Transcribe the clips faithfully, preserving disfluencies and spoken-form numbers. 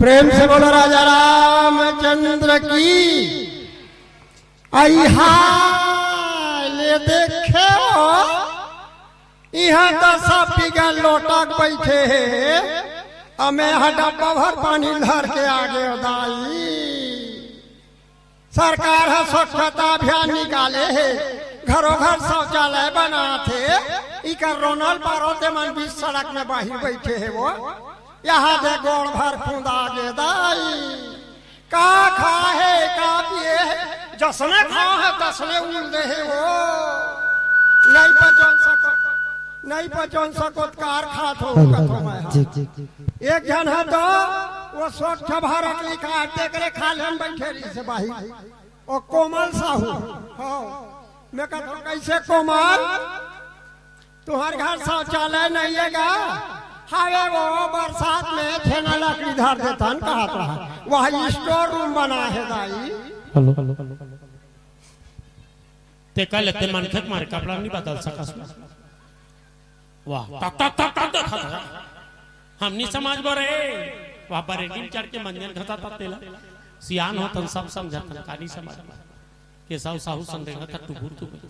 प्रेम से बोलो राजा रामचंद्र की। अइहा ले देखे हो, इहाँ तो सब बिगर लोटक बैठे हे, अमे ह डब्बा भर पानी धर के आगे हो दाई। सरकार ह स्वच्छता अभियान निकाले हे, घरों घर शौचालय बनात हे, इकर रोनल पारो ते मन बीच सड़क में बाहिर बैठे हे वो। यहाँ दे गोड़ भर फुंदा गे दाई। का खा हे, का पिए हे, जसने खा हे, तसने उल दे हे वो। नहीं पचन सको, नहीं पचन सको, कार खात हो, कथो मैं। जी, जी, जी। एक झन ह तो वो स्वच्छ भारत लिखा हे, तेकरे खाले म बैठे रहिस हे बाहिर। वो कोमल साहू। हाँ। मैं कहता हूँ, "कैसे कोमल? तुम्हारे घर शौचालय नहीं है का?" "हावे वो बरसात में छेना लकड़ी धर देथन," कहत रहा। वह store room बना हे दाई। हेलो। ते कह लेते मनखे के मारे कपड़ा नहीं बदल सकस। वाह, टक, टक, टक, टक, देखत हे। हमनी समाज बर ए। वाह, बरेली म चढ़ के मंजन घसत हे तेला। सियान होथन, सब समझथन, का नहीं समझ। केसव साहू संग देखत हे, टुबुर, टुबुर।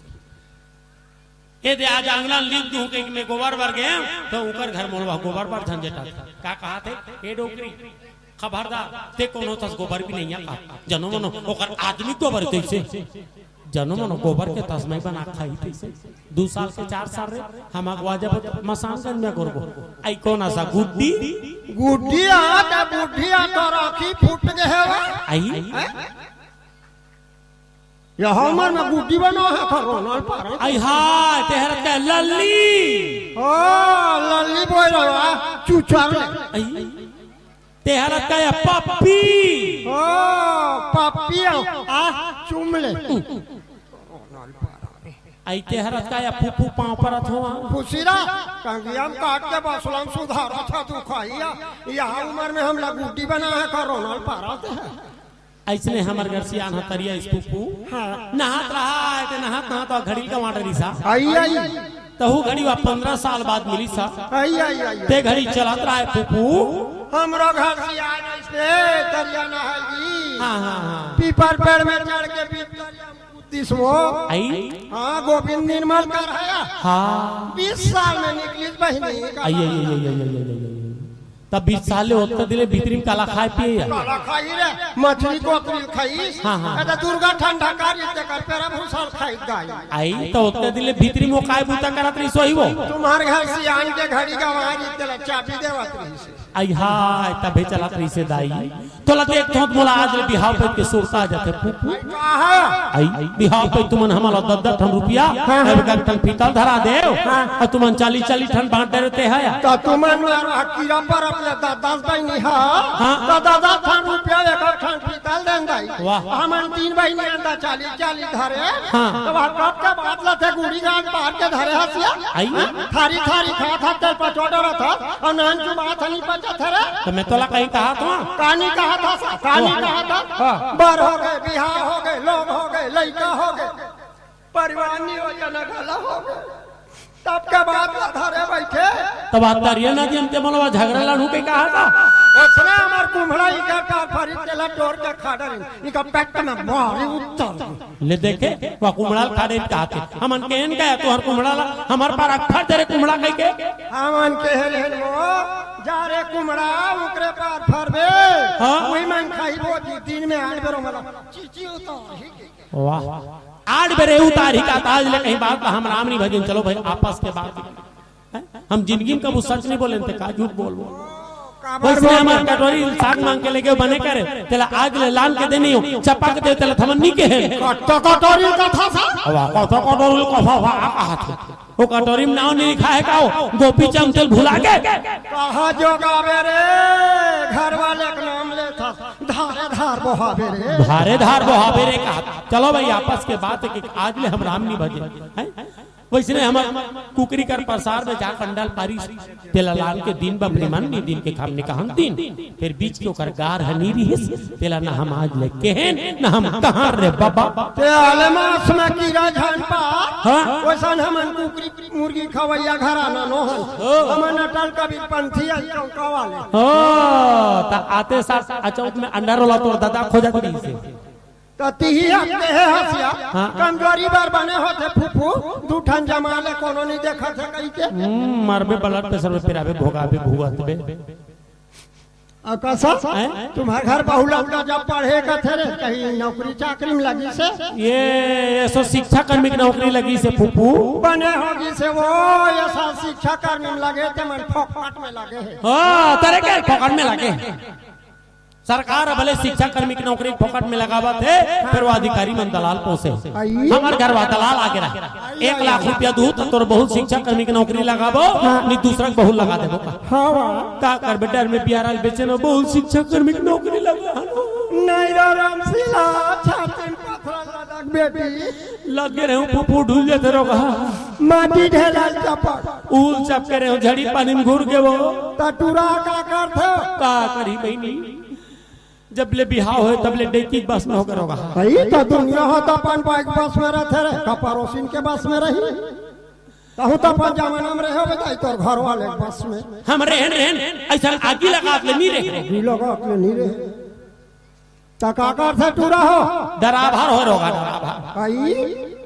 ए दे, आज अंगना लीप दूँ कहिके मैं गोबर बर गेंव, त उंकर घर मोला गोबर बर झंझट आथे। का कहत हे, "ए डोकरी, खबरदार, ते कोनो तस गोबर भी नहीं आ का। जनो मनो, ओकर आदमी गोबर तइसे।" जनो मनो गोबर के तसमई बना खाही तइसे। दू साल के चार साल रे, हम अगवा जब मसानगंज में गोरबो। आई कोन असा गुड्डी? गुड्डी आ, ते बुढ़िया तो राखी फूट गे हे वो। आई? हैं? यह उमर में गुड्डी बना हे, करो ना पारो। आई हाय, तेहर के लल्ली। ओ, लल्ली बोल रहा, चुचा में। आई। तेहर का या पप्पी। ओ, पप्पी आ, आ, चुम ले। आई तेहर का या फूफू पाँव परत हो। फुसीरा, कंगिया म काट के बसुलम सुधारा था तू खाइया। यह उमर में हमला गुड्डी बना हे, करो ना पारा ते हे। अइसने हमर घर सियान ह तरिया इस फूफू। हाँ। नहात रहा हे, ते नहात नहात घड़ी का वाटर रिसा। आई, आई। तहू घड़ी वा पंद्रह साल बाद मिलिस हे। आई, आई, आई, आई। ते घड़ी चलत रहा हे फूफू। हमरो घर सियान अइसने तरिया नहाई। हाँ, हाँ, हाँ। पीपर पेड़ में चढ़ के पीपर तरिया में कूद दिस वो। आई? हाँ, गोविंद निर्मल कर हया। हाँ। बीस साल में निकलिस बहिनी। आई, आई, आई। तब बीस साल ले ओतका दिन ले भीतरी म काला खाय पिए या? काला खाई रे, मछली कोतरी खाई। हाँ, हाँ। ए त दुर्गा ठंडा करी ते कर पेरा भूसा ल खाई दाई। आई, त ओतका दिन ले भीतरी म काय बूता करत रहिस होही वो? तुम्हार घर सियान के घड़ी गंवा रहिस, तेला चाबी देवत रहिस। आई हाय, तभे चलत रहिस हे दाई। तोला देखथों त मोला आज ले बिहाव पइत के सुरता आ जाथे फूफू। का हे? आई, बिहाव पइत तुमन हमन ला दस दस ठन रुपया, हाँ, हाँ। एक एक ठन पीतल धरा देव, हाँ। अउ तुमन चालीस चालीस ठन बांट डरे ते हे या। त तुमन मारो कीरा पर अपने दस दस बहिनी हा, हाँ। त दस दस ठन रुपया एक एक ठन पीतल देन दाई। वाह। हमन तीन बहिनी अंडा चालीस चालीस धरे, हाँ। त वह कब के बात ला ते गुड़ी गांठ पार के धरे हस या। आई। हाँ? थारी थारी खा खा के पचोड़ा रहत हस, अउ नहन चुबा थनी पचत हरे। त मैं तोला कहीं कहत हंव? कानी कहत हस, कानी हाँ। कहत हस। हाँ। बर हो गे, बिहाव हो गे, लोग हो गे, लइका हो गे, परिवार नियोजन घला हो गे। तब के बात ला धरे बइठे। तब आ तरिया नदी म ते मोला झगरा लड़हूं कहिके कहत हस। ओसने हमर कुम्हड़ा इकर पार फरी तेला टोर के खा डरिन। इकर पेट में भारी उत्तर। ले देखे, वा कुम्हड़ा ल खा डरिन कहत हे। हमन केहेन कहे, तोहर कुम्हड़ा ला, हमर पार अकफर दे रे कुम्हड़ा कहिके। हमन केहे रहेन वो, जा रे कुम्हड़ा, उकरे पार फरबे। हाँ। उही मन खाही वो जी, दिन में आठ बेर ओमला चीची उतारही। वाह। आठ बेर उतारही का, त आज ले कहीं बात ला हम राम नहीं भजेन। चलो भाई, आपस के बात। हैं? हम जिंदगी म कभू सच नहीं बोलेन, ते का झूठ बोलबो। काबर वइसने बोल हमर कटोरी साग मांग के लेगे बने करे, तेला आज ले लान के दे नहीं हो, चपक दे, तेला त हमन नहीं कहेन। कट्टा कटोरी ल कथस? वाह, कट्टा कटोरी ल कथस, वाह, आ कहत हे। वो कटोरी म नाव नहीं लिखा हे का वो? गोपी चंद तेल भुला गे। कहाँ जोगाबे रे, घर वाले के नाम लेथस, धारे धार बोहाबे रे। धारे धार बोहाबे रे कहत। चलो भाई, आपस के बात हे कि आज ले हम राम नहीं भजे। हैं? वइसने हमर कुकरी कर पसार में जाके अंडा ल पारिस, तेला लान के दिन बपरी मन, नी दिन के खाम निकाहन दिन, फेर बीच के ओकर गार ह नी रिहिस, तेला ना हम आज ले केहेन, ना हम कहां रे बाबा। ते आले मांस में कीरा झन पा, हाँ? वइसन हमन कुकरी मुर्गी खवइया घराना नोहन। ओ। हमन अटल कबीर पंथी अन चौका वाले। ओ, त आते साथ अचौत में अंडा रोला तोर ददा खोजत रहिसे। त तिही हफ्ते हे हसिया, हाँ। कमजोरी बर बने होथे फूफू, दू ठन जमा ले कोनो नी देखत हे कहिके। हम्म, मरबे blood pressure में पिराबे, भोगाबे, भुगतबे। अउ कसा? हैं? तुम्हर घर बहू लड़का जब पढ़े कथे रे, कहीं नौकरी चाकरी में लगिसे? ये, ये सो शिक्षा कर्मी के नौकरी लगिसे फूफू। बने होगिसे वो, ये सब शिक्षा कर्मी में लगे ते मन फोकट में लगे हे। हो, तरे के फोकट में लगे। सरकार ह भले शिक्षा कर्मी के नौकरी फोकट में लगावत हे, फेर वो अधिकारी मन दलाल पोसे। आई। हमर घर वा दलाल आगे रहा। आई, एक लाख रुपया दू त तोर बहू शिक्षा कर्मी के नौकरी लगाबो, हाँ। नी दूसरा के बहू लगा देबो का? हाँ, वाह। का करबे, डर में बियारा ल बेचे न बहू शिक्षा कर्मी के नौकरी लगा। नहीं रो रामशीला, छाती में पथरा लटक बेटी। लगे रहूं फूफू ढुल जथे रोगा। माटी ढेला चपक। उल चपके रहूं, झड़ी पानी में घुर के वो। त टूरा का करथे? का करी बहिनी? जब ले बिहाव होय, तब ले डेकी बस में होके रोगा। भाई, त दुनिया हो त अपन बाइक बस में रहिथे रे, का पड़ोसिन के बस में रही? तहूं त अपन जमाना में रहे होबे दाई, तोर घर वाले बस में। हम रहन, रहन, अइसन आगी लगात ले नी रहे। आगी लगात ले नी रहे। त का करथे टूरा हो? डराभर हो रोगा, डराभर। भाई,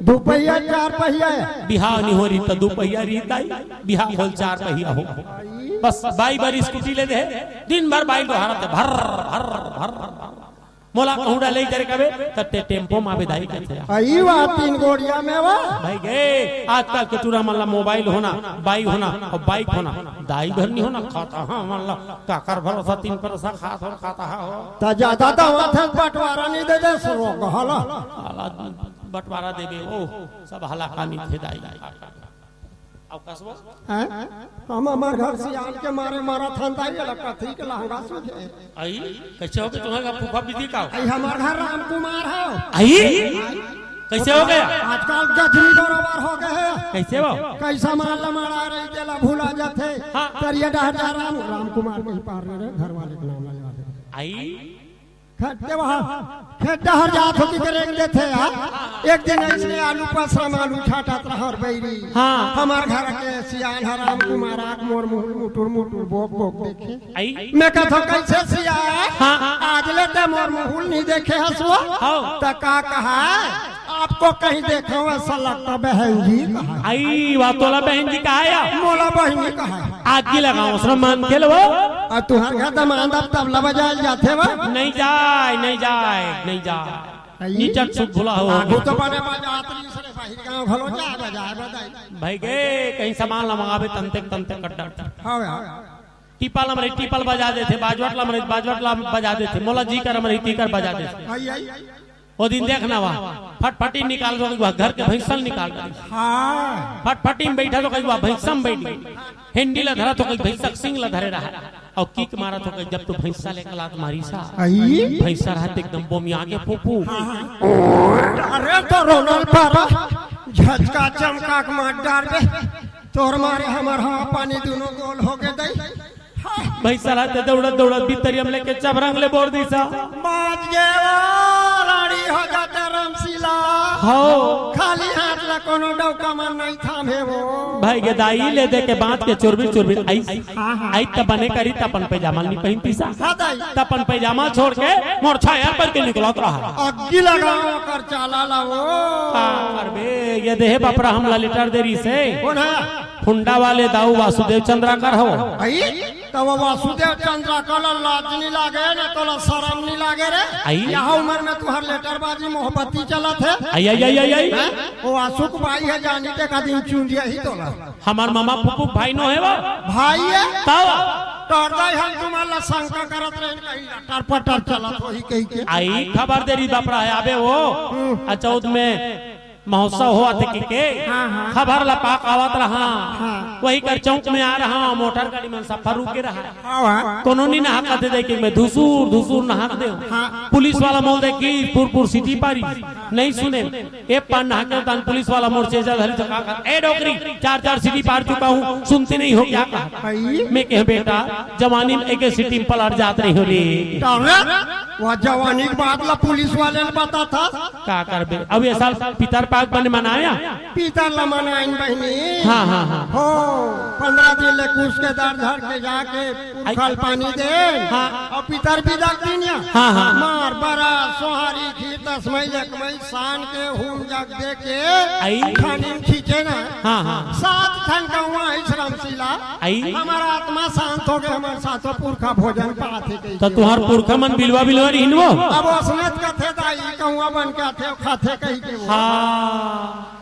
दू पहिया, चार पहिया हे। बिहाव नी हो रही त दू पहिया रही दाई, बिहाव होल चार पहिया हो। बस बाई बर स्कूटी ले दे, दिन भर बाई डोहारत हे, भर, भर, भर, भर। मोला कहूं डा ले करे कबे, त ते टेम्पो मा बेदाई करथे। अई वा तीन गोड़िया में वा। भाई गे, आजकल के टूरा मन ला मोबाइल होना, बाई होना अउ बाइक होना, दाई भर नी होना, खाता हा मन ला, काकर भरोसा तीन परसा खात हो, खाता हा हो। त जादा दावत हे, बंटवारा नी दे दे, सो कहला। साला बंटवारा देबे, ओ, सब हलाकानी थे दाई। अउ कसबो? हैं? हम हमर घर सियान के मारे मरत हन, दाई वाला कथी के लहंगा सूझे। आई, कइसे होगे तुम्हर घर फूफा बिधि का? आई, हमर घर रामकुमार हे। आई? कइसे होगे? आजकल गजनी बरोबर होगे हे। कइसे हो? कइसा माल ला मारा रही, तेला भुला जाथे। हाँ। करिया डहर जा राम, रामकुमार के ही पार रे, घर वाले के नाम ला याद हे। आई? खेत के वहाँ, खेत डहर जात होती तो रेंग देथे यार। एक दिन अइसने आलू पसरा म आलू छाटत रहंव बइरी। हाँ। हमर घर के सियान ह रामकुमार आके मोर मुहूं ल मुटुर मुटुर बोक बोक देखे। आई। मैं कहत हंव, "कइसे सियान? हाँ। आज ले ते मोर मुहूं ल नी देखे हस वो?" हाँ। त का कहा? "आपको कहीं देखा हूँ ऐसा लगता बहन जी," कहा। आई, वा तोला बहन जी कहा या? मोला बहिनी कहा। आगी लगावंव, ओसने मान के ले वो। अउ तुंहर घर दमांद अब तबला बजाय ल जाथे वा? नहीं जाय, नहीं जाय, नहीं जाय। आई? नीचक सुध भुला हो। आगू तो बने बजात रहिस रे, बाहिर गांव घलो जाय बजाय बजाय। भाई गे, कहीं सामान ला मंगाबे तंतेक तंतेक कट्टा। हाँ यार। टीपा ला मरे टीपा ल बजा देथे, बाजवट ला मरे बाजवट ला बजा देथे, मोला जी कर मरे टीकर बजा देथे। आई, आई। ओ दिन देखना वा, फटफटी निकाल दो, एक बार घर के भैंसा ल निकाल दे। हाँ। फटफटी में बैठा तो कहीं वा भैंसा में बैठ गई। हेंडी ला धरा तो कहीं भैंसा के सिंग ला धरे रहा। अउ किक मारा तो कहीं जब तो भैंसा ले कलात मारी सा। आई? भैंसा रहत एकदम बोमिया के फूफू। हाँ। अरे तो रोनल पारा, झटका चमका के मार डार दे। तोर मारे हमर हवा पानी दुनों गोल होगे दई। भैंसा ला ते दौड़त दौड़त भीतरिया म लेके चबरंग ले बोर दिस। बाज गे वो, राड़ी हो जाते रामशीला। हव। खाली हाथ ला कोनो डौका मन नहीं थामे वो। भाई गे दाई ले दे के बांध के चुरबिर चुरबिर आइस। हाँ, हाँ। आइस त बने करिस त अपन पैजामा ल नी पहिनतिस। हाँ दाई। त अपन पैजामा छोड़ के मोर छाया पर के निकलत रहा। अग्गी लगाओ कर चाला ला वो। का करबे, ये देहे बपरा हमला लेटर दे रहिस हे। कोन हे? फुंडा वाले दाऊ वासुदेव चंद्राकर हव। आई? त वो वासुदेव चंद्राकर ला लाज नी लागे, न तोला शरम नी लागे रे। आई? यह उमर में तुंहर लेटरबाजी मोहब्बती चलत हे। आई, आई, आई, आई, आई। हैं? वो आसुक बाई हे, जानी ते का दिन चुंदिया ही तोला। हमर ममा फूफू भाई नो हे वो। भाई हे? तब? तोर दाई हम तुम्हर ला शंका करत रहेन, कहीं लटर पटर चलत होही कहिके। आई खबर दे रहिस बपरा हे, आबे वो। हम्म। अचौत में महोत्सव होवत हे कहिके हाँ, हाँ। खबर ला पाके आवत रहा। हाँ। वही कर चौक में आ रहा, मोटर गाड़ी मन सब रुके रहा। हाँ, हाँ। कोनो नी नहाकत हे, देखे मैं धुसुर धुसुर नहाक देव। हाँ। पुलिस वाला मोला देखिस, पुर पुर सीटी पारिस, नहीं सुने। ए पार नहाके तहान पुलिस वाला मोर चेजा धरिस त का कथे, "ए डोकरी, चार चार सीटी पार चुका हूँ, सुनती नहीं हो क्या?" कहा। भाई। मैं कहेंव, "बेटा, जवानी में एके सीटी में पलट जात रहे हों रे।" तो रे, वो जवानी के बात ला पुलिस वाले ने बताथस। का करबे? अब ये साल पितर पाख बने मनाया? पितर ला मनाइन बहिनी। हाँ, हाँ, हाँ। हो, पंद्रह दिन ले कुछ के दर झर के जाके पुरखा ल पानी देन। हाँ। अउ पितर बिदा के दिन या। हाँ, हाँ। मार बरा, सोहारी, खीर, दसमई, एकमई, सान के, हूम जग दे के, आई। खानी में खींचे ना। हाँ, हाँ। सात ठन गौवा आइस रामशीला। आई। हमर आत्मा शांत हो गे, हमर सातों पुरखा भोजन पाथे कहिके। त तुंहर पुरखा मन बिलवा बिलवा रहिन वो? अब ओसने त कथे दाई, गौवा बन के आथे, खाथे कहिके वो। हाँ।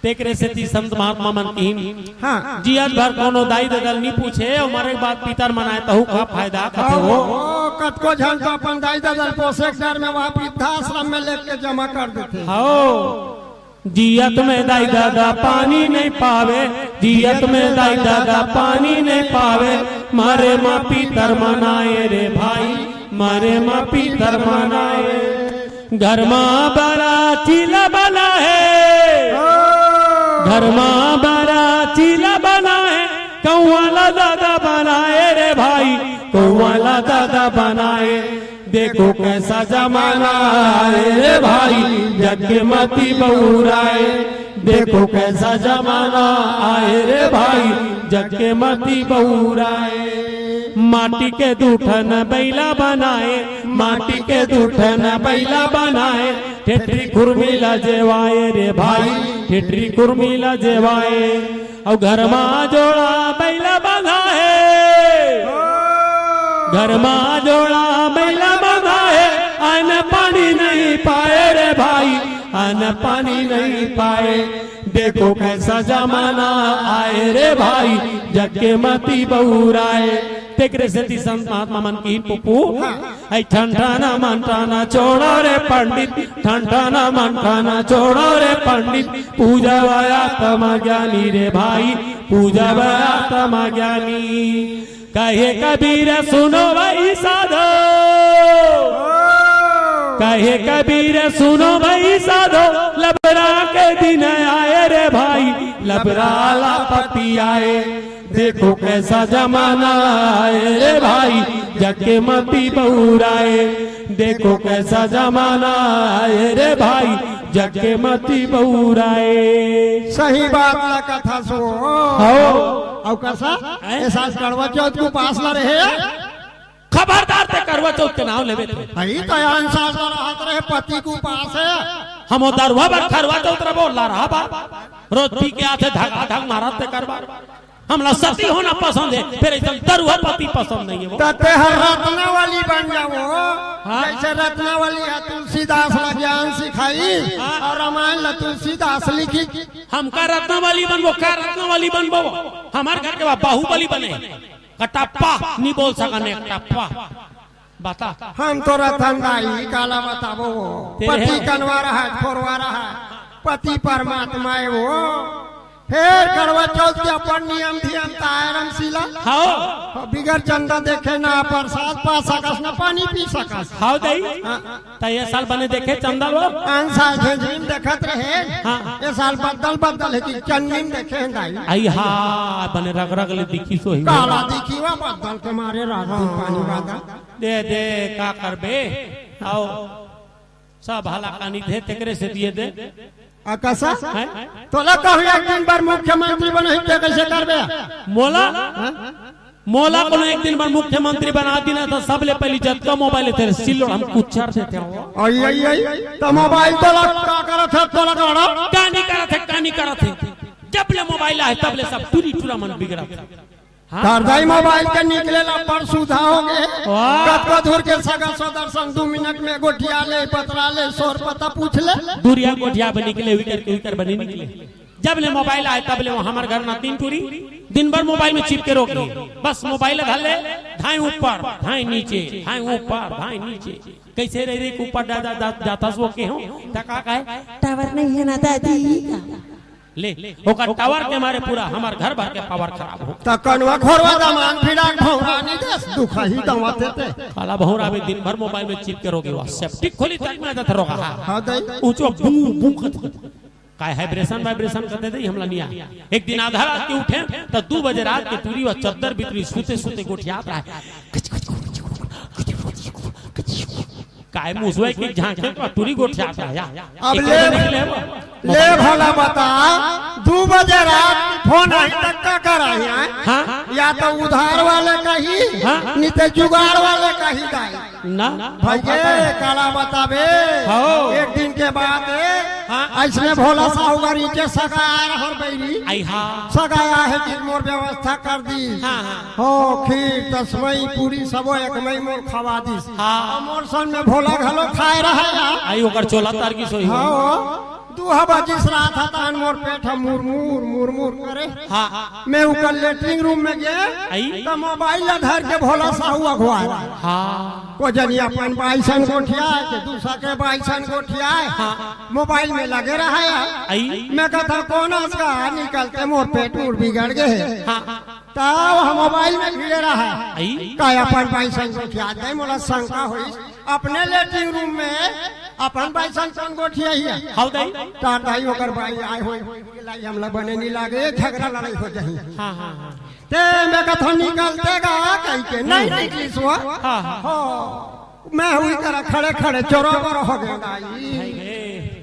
तेकरे सेती संत महात्मा मन किहिन, हाँ। जियत भर कोनो दाई ददा ल नी पूछे, अउ मरे के बाद पितर मनाए, तहू का फायदा कथे हो। हो, कतको झन तो अपन दाई ददा ल पोसे के डर में वहाँ वृद्धाश्रम में लेके जमा कर देथे। हव। जियत में दाई ददा पानी नहीं पावे, जियत में दाई ददा पानी नहीं पावे, मरे म पितर मनाए रे भाई, मरे म पितर मनाए। घर मा बरा चीला बना हे, घर मा बरा चीला बना हे, कौआ ला दादा बनाए रे भाई, कौआ ला दादा बनाए। देखो कैसा जमाना आए रे भाई, जग के मती बउराए। देखो कैसा जमाना आए रे भाई, जग के मती बउराए। माटी के दू ठन बइला बनाए, माटी के दू ठन बइला बनाए, ठेठरी खुरमी ला जेवाए रे भाई, ठेठरी खुरमी ला जेवाए। अउ घर मा जोड़ा बइला बंधा हे, घर मा जोड़ा बइला बंधा हे, अन्न पानी नहीं पाए रे भाई, अन्न पानी नहीं पाए। देखो कैसा जमाना आए रे भाई, जग के मती बउराए। तेकरे सेती संत महात्मा मन किहिन पुप्पू, हाँ। ऐ ठन ठन मन ठन छोड़ो रे पंडित, ठन ठन मन ठन छोड़ो रे पंडित, पूजव आत्मा ज्ञानी रे भाई, पूजव आत्मा ज्ञानी। कहे कबीर सुनो भाई साधो, कहे कबीर सुनो भाई साधो, लबरा के दिन आए रे भाई, लबरा ला पति आए। देखो कैसा जमाना आए रे भाई, जग के मती बउराए। देखो कैसा जमाना आए रे भाई, जग के मती बउराए। सही बात ला कथस वो। हव। अउ कसा? हैं? ए साल करवा चौथ के उपास ला रहे। खबरदार ते करवा चौथ के नाव लेबे ते। भाई तो आन साल ला रहत रहे पति के उपास हे। हम ओ दरुहा बर करवा चौथ रबो ला रहा बा। रोज पी के आथे धका धक मारत ते करवा। हमला सती होना पसंद हे, फेर एकदम दरुहा पति पसंद नहीं हे वो। त तेहर रत्नावली बन जावो। हाँ। जैसे रत्नावली हे तुलसीदास ला ज्ञान सिखाई हाँ। अउ रामायण ला तुलसीदास लिखिस। हम का रत्नावली बनबो, का रत्नावली बनबो? हमर घर के बा बाहुबली बने। कटप्पा नी बोल सकन, एक टप्पा। बता। हम तो रतन दाई, काला बताबो वो। तेरे पति हैं। कनवा रहा, खोरवा रहा। पति परमात्मा हे वो। फेर करवा चौथ के अपन नियम धियम ताय रामशीला। हव। बिगर चंदा देखे ना प्रसाद पा सकस, ना पानी पी सकस। हव दाई। हाँ। त ए साल बने देखे चंदा ल वो? आन साल झिझिम देखत रहे। हाँ। ए साल बद्दल बद्दल हे कि चन्नी म देखे हे दाई। अई हा, बने रग रग ले दिखिस होही। काला दिखिस वो बद्दल के मारे रात दिन पानी बादल। दे दे, का करबे? अउ सब हला कानी थे, तेकरे सेती दे। अ कसा? हैं? तोला कहूँ एक दिन बर मुख्यमंत्री बनही, ते कइसे करबे? मोला? हाँ? मोला कोनो एक दिन बर मुख्यमंत्री बना दिही ना, त सबले पहिली जतका मोबाइल हे तेरे सिल्लोड़ हम कुचर देतेंव। अई, अई, अई, त मोबाइल तोला का करत हे, तोला का? का नी करत हे, का नी करत हे? जब ले मोबाइल आहे, तब ले सब टूरी टूरा मन बिगड़त हे। हाँ? तोर दाई मोबाइल के निकले ला बड़ सुविधा हो गे। वाह। कतको दूर के सगा सोदर संग दू मिनट में गोठिया ले, बतरा ले, सोर पता पूछ ले। दूरिहा गोठिया बने निकले, उइकर के उइकर बने निकले। जब ले मोबाइल आहे, तब ले वो हमर घर नतिन टूरी दिन भर मोबाइल में चिपके रहे। बस मोबाइल धर ले, धाई ऊपर, धाई नीचे, धाई ऊपर, धाई नीचे। कइसे रहि रहि के ऊपर जा, जा, जा, जाथस वो केहेंव, त का कहे? टावर नइ हे ना दादी। ले, ओकर टावर के मारे पूरा हमर घर भर के पावर खराब हो। त कनवा खोरवा दमांद फिरा के भौंरा नइ देस, दुखही दवा तेते। काला भौंरा में दिन भर मोबाइल में चिपके रहोगे, वा सेप्टिक खोली तक में जात रहोगा। हाँ, दई। ऊंचो बू, बू करत। काय हाइब्रेशन वाइब्रेशन करते थे, हमला नइ आय। एक दिन आधा रात के उठे, त दू बजे रात के टूरी वा चद्दर बितरी सूते सूते गोठियात रहे। काय मुसवा के झांके प टूरी गोठियात रहे। अब एक ले, बजे निकले वो। ले भला बता, दू बजे रात के फोन आही त का करही, हैं? हाँ। या त उधार वाले कही, हाँ। नइ त जुगाड़ वाले कही दाई। ना। भइये, काला बताबे। हो। एक दिन के बात हे, हाँ। अइसने भोला साहू घर के सगा आय रहय बइरी। आई हाँ। सगा आय हे कि मोर व्यवस्था कर दिस। हाँ, हाँ। हो, खीर, तसमई, पूरी सबो एकमई मोर खवा दिस। हाँ। अउ मोर संग में भोला घलो खाय रहय। आई ओकर चोला तार गिस होही। हाँ, हो। दू ह बजिस रात ह, तहन मोर पेट ह मुरमुर, मुरमुर करे। हाँ। मैं ओकर लेटरिन रूम में गे, आई। त मोबाइल ला धर के भोला साहू अघुवाय। हाँ। कोई जनी अपन बाई संग गोठियाय, के दूसर के बाई संग गोठियाय। हाँ। मोबाइल में लगे रहय। आई। मैं कहत हंव, कोन अस गा निकलते मोर पेट उर बिगड़ गे हे। हाँ। त ओ मोबाइल में भिड़े रहय। आई। का अपन बाई संग गोठियात हे, मोला शंका होइस। अपने लेटरिन रूम में अपन बाई संग कोन गोठियाही? हव दाई। त दाई ओकर बाई आय होही, लाई हमला बने नइ लागे, झगरा लड़ई हो जाही। हाँ, हाँ, हाँ। ते मैं कहत हंव निकलते गा कहिके, नइ निकलिस वो। हाँ, हाँ। हो, मैं उही करा खड़े खड़े चोरोबर हो गेंव दाई। हाय रे।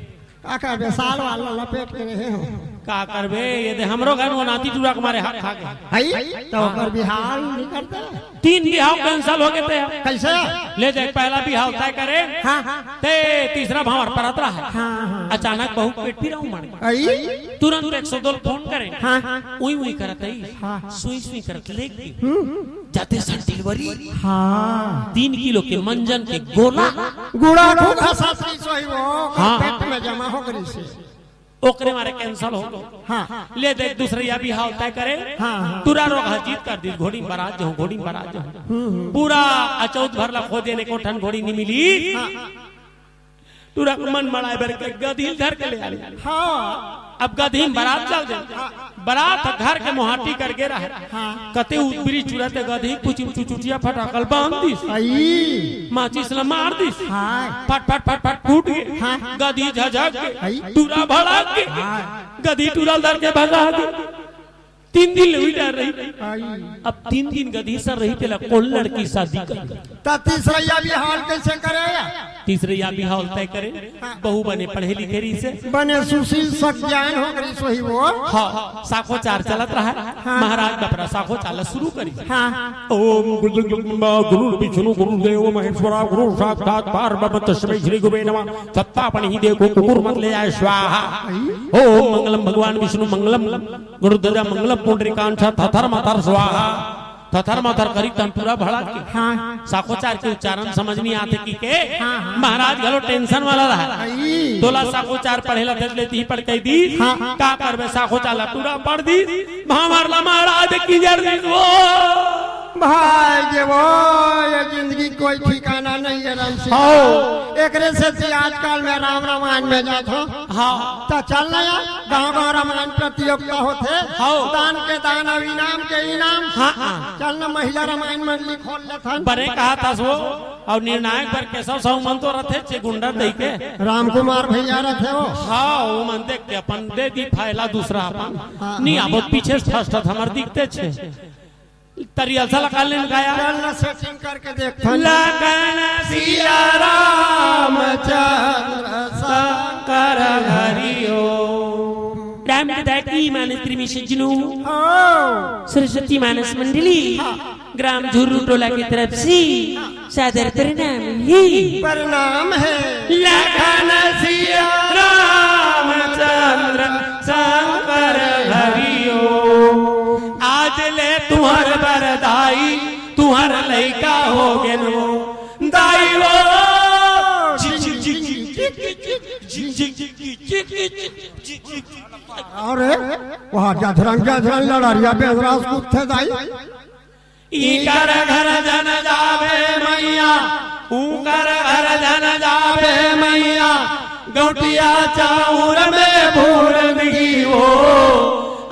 का करबे, साल वाला लपेट के रहे हंव। का करबे, ये दे हमरो घर वो नाती टूरा के मारे हाथ खा गे। हई, त ओकर बिहाव नइ करते। तीन बिहाव cancel हो गे ते। कइसे? ले देख, पहला बिहाव तय करे। हाँ। ते तीसरा भांवर परत रहय। हाँ, हाँ। अचानक बहू के पेट पीरा उमड़ गे। आई? तुरंत एक सौ दो ल फोन करे। हाँ। उई उई करत हे। हाँ। सुई सुई करत लेग गे। हम्म। जाते सन डिलीवरी। हाँ। तीन किलो के मंजन के गोला। गुड़ा घोघा सासरी सोई वो, हाँ। पेट में जमा हो गे रिहिसे। ओकरे मारे cancel हो गे। हाँ। ले देख, दूसरइया बिहाव तय करे। हाँ, हाँ। टूरा रोगहा जिद कर दिस, घोड़ी म बरात जाहूं, घोड़ी म बरात जाहूं। हम्म, हम्म। पूरा अचौत भर ला खोजे, एको ठन घोड़ी नइ मिली। हाँ। टूरा के मन मड़ाय बर के गदही ल धर के ले आय। हाँ। अब गदही म बरात चल दे। हाँ। बरात घर के मोहाटी कर गे रहय। हाँ। कते उतबरी टूरा ते गदही कुचिम चुचुटिया फटाका ल बांध दिस। आई। माचिस ल मार दिस। हाँ। फट, फट, फट, फट फूट गे। हाँ। गदही झझक गे। आई। टूरा भड़क गे। हाँ। गदही टूरा ल धर के भगा गे। तीन दिन ले उही डहर रही। आई। अब तीन दिन गदही सर रही, तेला कोन लड़की शादी करही? त तीसरइया बिहाव कइसे करे? तीसरइया बिहाव तय करे। हाँ। बहू बने पढ़े लिखे रिहिसे। बने सुशील सज्ञान हो गे रिहिस होही वो। हाँ, साखोचार चलत रहय। हाँ। महाराज बपरा साखोचार ला शुरू करिस। हाँ। ओम गुरु गुरु विष्णु गुरु देव महेश्वरा गुरु साक्षात परब्रह्म तस्मै श्री गुरुवे नमः। सत्ता पणही देखो कुकुर मत ले जाय स्वाहा। आई। ओम मंगलम भगवान विष्णु मंगलम गुरु ध्वजा मंगलम पुंडरीकांक्षा थथर मथर स्वाहा। थथर मथर करी तन टूरा भड़क गे। हाँ। साखोचार के उच्चारण समझ नइ आत हे कहिके। हाँ, हाँ। महाराज घलो tension वाला रहय। आई। तोला साखोचार पढ़े ला दे ले तिही पढ़ कहि दिस। हाँ। का करबे साखोचार ला टूरा पढ़ दिस। भांवर ला महाराज किंजर दिस वो। भाई गे वो, ये जिंदगी कोई ठिकाना नइ हे राम सिंह। हाँ। एकरे सेती आजकल मैं राम रामायण में जात हंव। हाँ। त चल ना यार, गांव गांव रामायण प्रतियोगिता होथे। हाँ। दान के दान अउ इनाम के इनाम। हाँ, हाँ। चल ना महिला रामायण मंडली खोल लेथन। बने कहत हस वो, अउ निर्णायक बर केशव साहू मन तो रहिथेच गुंडा दई के। राम कुमार भइया रहिथे वो। हाँ, वो मन देख के अपन दे दी फायला दूसरा अपन। हाँ। नइ आबो पीछे से first हमर दिखतेच हे। तरियल सा लखन ले गाय। चल ना setting करके देखथन। लखन सिया रामचंद्र शंकर हरि ओम। राम के दायकी मानस त्रिमी सज्जनों। हो। सरस्वती मानस मंडली। हाँ। ग्राम झुर्रू टोला के तरफ से सादर प्रणाम हे। प्रणाम हे। लखन सिया रामचंद्र शंकर हरि ओम। आज ले तुंहर बर दाई, तुंहर लइका हो गेन वो। दाई वो। अरे, वहाँ जधरन जधरन लड़रिया बेंदरा अस कूदथे दाई। इकर घर झन जाबे मइया, उकर घर झन जाबे मइया, गौटिया चाउर में भूर दिही वो।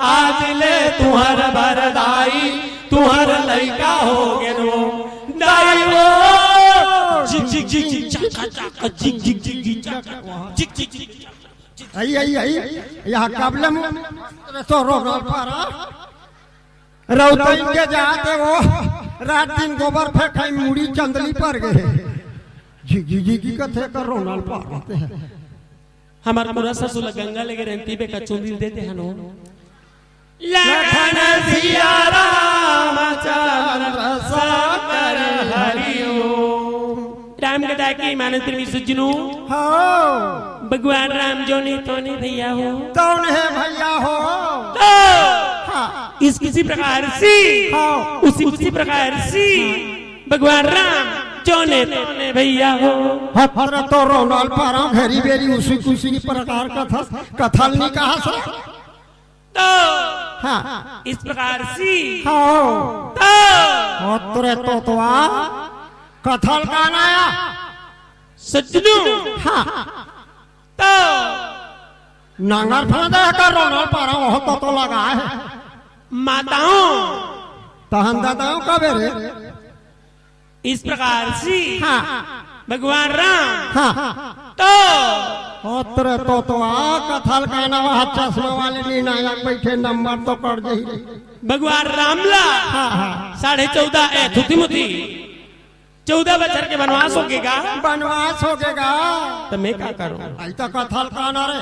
आज ले तुहर बर दाई, तुहर लइका हो गे वो। दाई वो। झिक, झिक, झिक, झिक, चाका, चाका, झिक, झिक, झिक, झिक, चाका, झिक, झिक, झिक, चाका। आई, आई, आई, यहाँ काबले मु-, तो रोक, रोक पा रहा। रौतई के जाते वो, रात दिन गोबर फेंकाई, मुड़ी चंदली पर गए। जी, जी, जी, जी, कथे कर रोनाल पार होते हैं। हमार पूरा ससुर ला गंगा लेगे रहती, बेका चुंदी देते हैं नो। लखन सिया राम चंद्र साकर हरिओम। राम के दाई की मानस प्रेमी सज्जनों। हाँ। भगवान राम जोने तोने भैया हो। कौन है भैया हो? तो हाँ। इस किसी प्रकार से, हाँ। उसी, उसी प्रकार से भगवान राम जोने तोने भैया हो। हतर तो रोनाल पारा घरी बेरी उसी कुसी प्रकार कथा, कथल नहीं कहा सर। तो हाँ। इस प्रकार से। हाँ। तो हतर तो तो आ कथल का नाया। सज्जनों। हाँ। तो नांगर फांदा कर रोनाल पारा, वो तो, तो लगा है। माताओं। तहन दादाओं का बेरे। इस प्रकार से हाँ। भगवान राम। हाँ। तो हतर तो तो आ कथल का नवा चश्मा वाले नी नायक बैठे नंबर तो कर दे। भगवान राम ला हाँ, हाँ। साढ़े चौदह, ए, थुथी मुथी। चौदह बछर के बनवास हो गेगा। बनवास हो गेगा। तो मैं का करूं? आई तो कथल काना रे।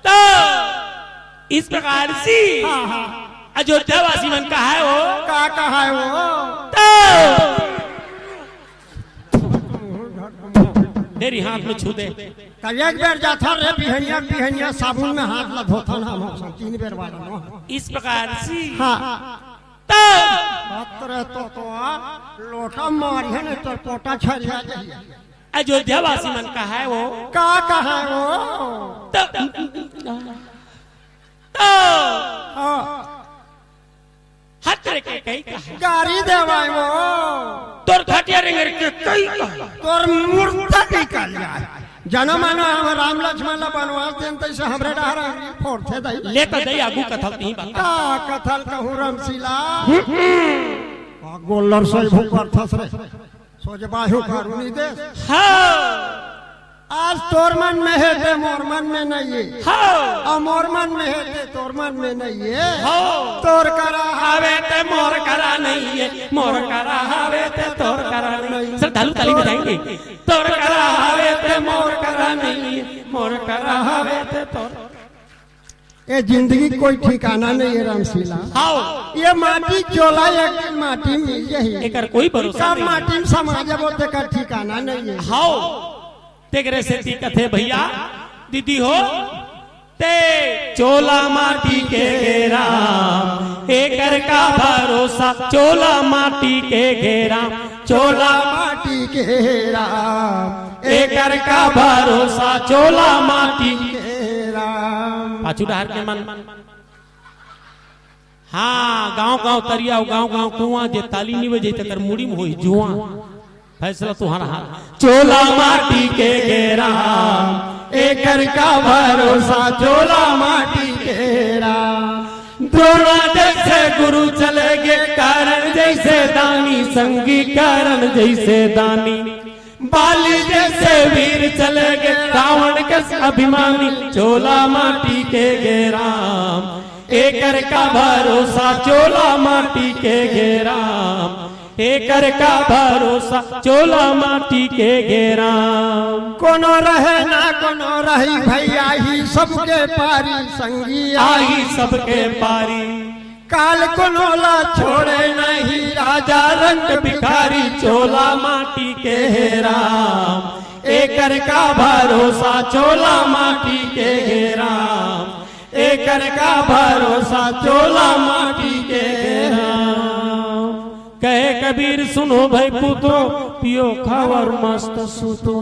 तो इस प्रकार से हाँ, हाँ। अयोध्या वासी मन कहा है वो? का कहा है वो? तो मेरी हाथ में छू दे। कल एक बेर जाथा रे बिहनिया, बिहनिया साबुन में हाथ ला धोथा ना हम तीन बेर वाला ना। इस प्रकार से हाँ। तो हतर तो तो आ, लोटा मारिया नहीं तो पोटा छरिया जाई। अयोध्या वासी मन कहा है वो? का कहा है वो? तो, तो हाँ। हतर के कई कहा। गारी देवाय वो। तोर खटिया रेंगर के कई कहा। तोर मुर्दा निकल जाए। जनो मानो हम राम लक्ष्मण ला बनवास देन तैसे हमरे डहर अंगरी फोड़थे दई। ले त दई आगू कथल नहीं बता। का कथल कहूँ रमशीला? आ गोल्लर सही भूकर थस रे। सोच बाहु कारुनी देश। हाँ। आज तोर मन में है ते मोर मन में नहीं है। हाँ। और मोर मन में है ते तोर मन में नहीं है। हाँ। तोर करा हवे ते मोर करा नहीं है। मोर करा हवे ते तोर करा नहीं है। श्रद्धालु ताली बजाएंगे। तोर करा हवे ते मोर करा नहीं है, मोर करा हवे ते तोर। ए जिंदगी कोई ठिकाना नहीं है रामशीला। हाओ। ये माटी चोला एक दिन माटी मिल जाही। एकर कोई भरोसा कब नहीं। माटी में समा जाबो तेकर ठिकाना नहीं है। हाओ। तेकरे सेती कथे भैया, दीदी हो, ते चोला माटी के घेरा, एकर का भरोसा, चोला माटी के घेरा, चोला माटी के घेरा, एकर का भरोसा, चोला माटी के घेरा। पाछू डहर के मन। हाँ, गांव गांव तरिया अउ गांव गांव कुआं, जे ताली नी बजे तेकर मुड़ी में होई जुआं। फैसला तुम्हारा हाथ। चोला माटी के घेरा, एकर का भरोसा, चोला माटी के घेरा। द्रोणा जैसे गुरु चले गे, कर्ण जैसे दानी, संगी कर्ण जैसे दानी। बाली जैसे वीर चले गे, रावण के अभिमानी। चोला माटी के घेरा, एकर का भरोसा, चोला माटी के घेरा। एकर का भरोसा, चोला माटी के घेरा। कोनो रहे ना कोनो रही, भैया ही सबके पारी, संगी आही सबके पारी। काल कोनो ला छोड़े नहीं, राजा रंग भिखारी, चोला माटी के घेरा। एकर का भरोसा, चोला माटी के घेरा। एकर का भरोसा, चोला माटी के घेरा। कहे कबीर सुनो भाई पूतो, पियो खाओ और मस्त सूतो।